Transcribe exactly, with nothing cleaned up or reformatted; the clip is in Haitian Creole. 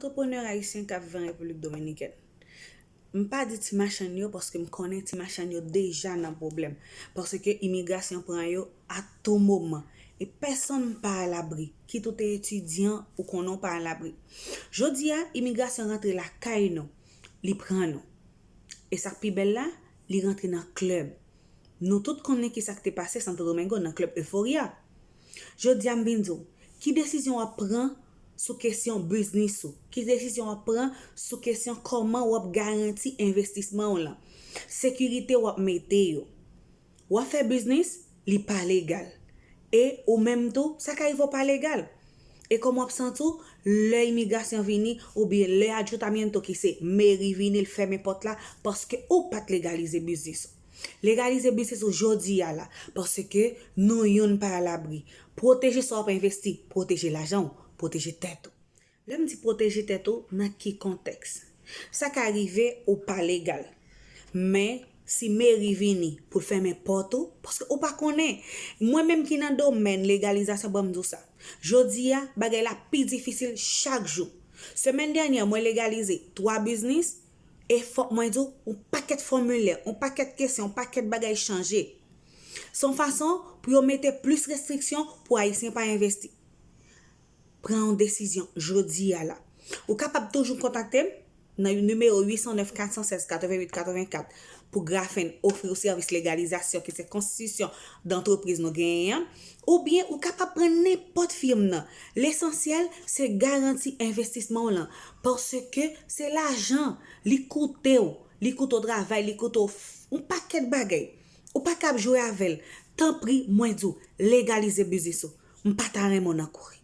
Antreprenè ayisyen k ap viv an Repiblik Dominikèn. M pa di ti machann yo paske m konnen ti machann yo deja nan pwoblèm. Paske imigrasyon pran yo a tou moman. E pèsonn pa alabri. Kit ou te etidyan, ou konnen w pa alabri. Jodi a, imigrasyon rantre lakay nou. Li pran nou. E sa k pi bèl la, li rantre nan klèb. Nou tout konnen ki sa k te pase Santo Domingo nan klèb Euphoria. Jodi a m vin di w, ki desizyon w ap pran sou kesyon biznis ou? Ki desizyon w ap pran sou kesyon kòman w ap garanti envestisman w lan? Sekirite w ap mete yo. W ap fè biznis, li pa legal. E ou menm tou, sa ka rive w pa legal. E kòman w ap santi w lè imigrasyon vini oubyen lè ayuntamiento ki se meri vini, l fèmen pòt la paske ou pa t legalize biznis ou? Legalize biznis ou jodi a la, paske nou youn pa alabri. Pwoteje sa w ap envesti, pwoteje lajan w, pwoteje tèt ou. Lè m di pwoteje tèt ou, nan ki kontèks? Sa ka rive ou pa legal, men si meri vini pou l fèmen pòt ou, paske ou pa konnen. Mwen menm ki nan domèn legalizasyon, ban m di w sa. Jodi a, bagay la pi difisil chak jou. Semèn dènyè, mwen legalize twa biznis, e fòk mwen di w, yon pakèt fòmilè, yon pakèt kesyon, yon pakèt bagay chanje. Se yon fason pou yo mete plis restriksyon pou Ayisyen pa envesti. Pran yon desizyon jodi a la. Ou kapab toujou kontakte m nan nimewo uit san nèf kat san sèz katrevenn uit katrevenn kat pou Grafen ofri w sèvis legalizasyon ki se konstitisyon dantrepriz nou genyen an, oubyen ou kapab pran nenpòt fim nan. Lesansyèl, se garanti envestisman w lan, paske se lajan, li koute w, li koute w travay, li koute w f-, yon pakèt bagay. Ou pa kab jwe avè l. Tanpri, mwen di w, legalize biznis ou. M pa ta renmen w nan kouri.